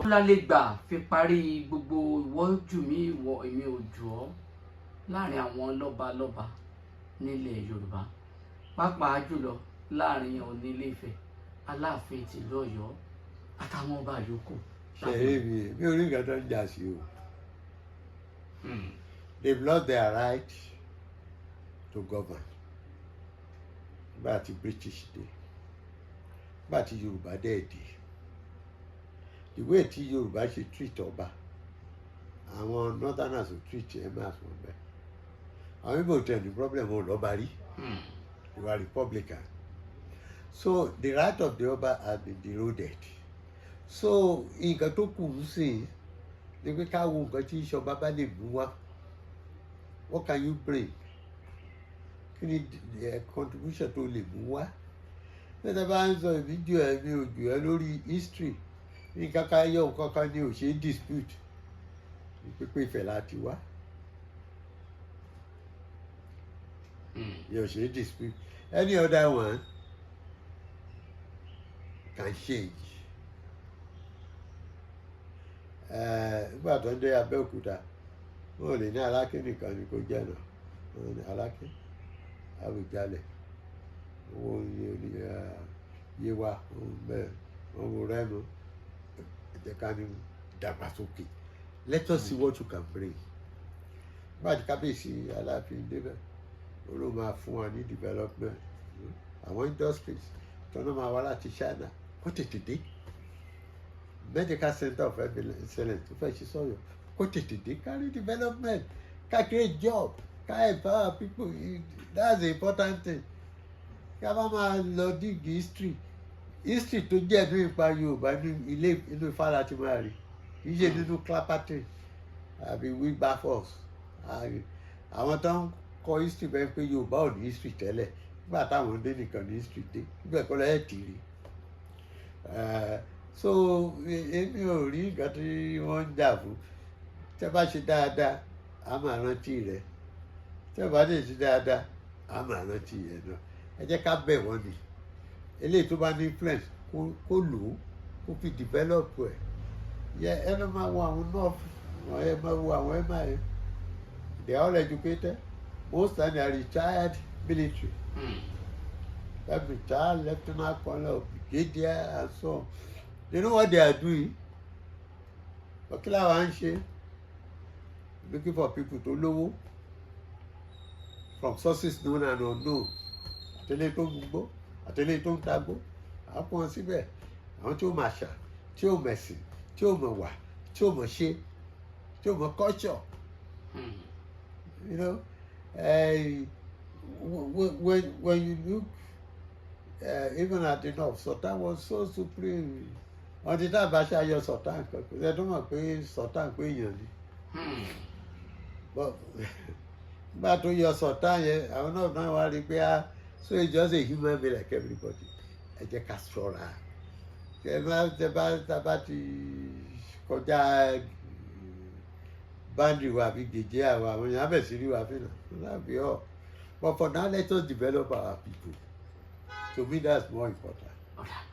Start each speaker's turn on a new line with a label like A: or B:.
A: La lè gbà fi parí gbogbo ìwọ jù mí, ìwọ èmi ò jù ọ́ láàrin àwọn lọ́balọ́ba nílẹ̀ Yorùbá, pàápàá jùlọ láàrin Ọọ̀ni Ilé-Ifẹ̀, Aláàfin tìlú Ọ̀yọ́ àtàwọn ọba yòókù?
B: Ṣe eré mi, mi ò rí nǹkan tó ń jà sí o. They've lost their right to govern. Nígbà tí British dé, nígbà tí Yorùbá dẹ̀ dé, the way tí Yorùbá ṣe treat ọba, àwọn northerners ò treat emirs wọn bẹ́ẹ̀. Àwọn Igbo tẹ̀ ní problem, wọn ò lọ́ba rí. They were republican, so the right of the ọba has been eroded. So nǹkan tó kù ń sìn ni pé ká wo nǹkan tí ìṣọba bá lè mú wá. What can you bring? Kí ni contribution tó lè mú wá? Nígbà bá ń sọ èmi jù ẹ, mi ò jù ẹ lórí history, nǹkan kan yọ, nǹkan kan ni ò ṣe é dispute, pípé Ifẹ̀ láti wá. Yóò ṣe é dispute. Any other one can change. Nígbà tó ń dé Abẹ́òkúta, wọn ò lè ní Aláké nìkan ni kò jẹ́ náà. Wọn ní Aláké, Àwùjalẹ̀, owó Yewa bẹ́ẹ̀, wọn wo Rẹ́mọ. Ẹ jẹ́ ká ní ìdàgbàsókè. Let us see what you can bring. Nígbà tí kábíyèsí Aláàfin débẹ̀, ó ló máa fún wa ní development, àwọn industries tọ́nà máa wá láti China kó tètè dé, medical center of excellence tó fẹ́ ṣe sọ́yọ́ kó tètè dé, carry development, ká create job, ká empower people. That's the important thing. Ká bá máa lọ dig history, history tó jẹ́ ní ipa Yorùbá ní ilé inú Ifá la ti máa rí, kì í ṣe nínú Clapperton àbí Wilberforce. Àwọn tó ń kọ history bẹ́ẹ̀ pé Yorùbá ò ní history tẹ́lẹ̀, nígbà táwọn dé nìkan ní history dé, nígbà kọ́ lẹ́yìn tì rí. So èmi ò rí nǹkan tí wọ́n ń jà fún. Tẹ́ bá ṣe dáadáa, a máa rántí rẹ̀. Tẹ́ bá lè ṣe dáadáa, a máa rántí rẹ̀ náà. Ẹ jẹ́ ká bẹ̀ wọ́n ni. Eléyìí tó bá ní influence, kó lò ó, kó fi develop ẹ̀. Yẹ ẹ lọ máa wo àwọn north, ẹ máa wo àwọn ẹ máa yẹ, they are all educated. Most time they are retired military, like retired lieutenant colonel, brigadier and so on. They know what they are doing. But kí làwọn ń ṣe? Looking for people tó lówó from sources known and unknown, àtẹlẹ tó ń gbó, àtẹlẹ tó ń tagbó, àwọn kó wọn síbẹ̀, àwọn tí ó máa ṣà, tí ó mẹ̀sìn, tí ó mọ̀ wà, tí ó mọ̀ ṣe, tí ó mọ̀ culture. When you look even at the north, Sultan was so supreme until tá a bá ṣe ayọ Sultan kan, kò sẹ́ni tó mọ̀ pé Sultan pé èèyàn ni. But nígbà tó yọ Sultan yẹn, àwọn náà wá rí i pé, ah, so he's just a human being like everybody. Ẹ jẹ́ ká ṣọ́ra. Tẹ bá tẹ bá tá bá ti kọjá boundary wa àbí gèjé àwọn èèyàn á bẹ̀ sí rí wa fínà. That be all. But for now, let us develop our people. To me, that's more important.
A: Ọ̀dà.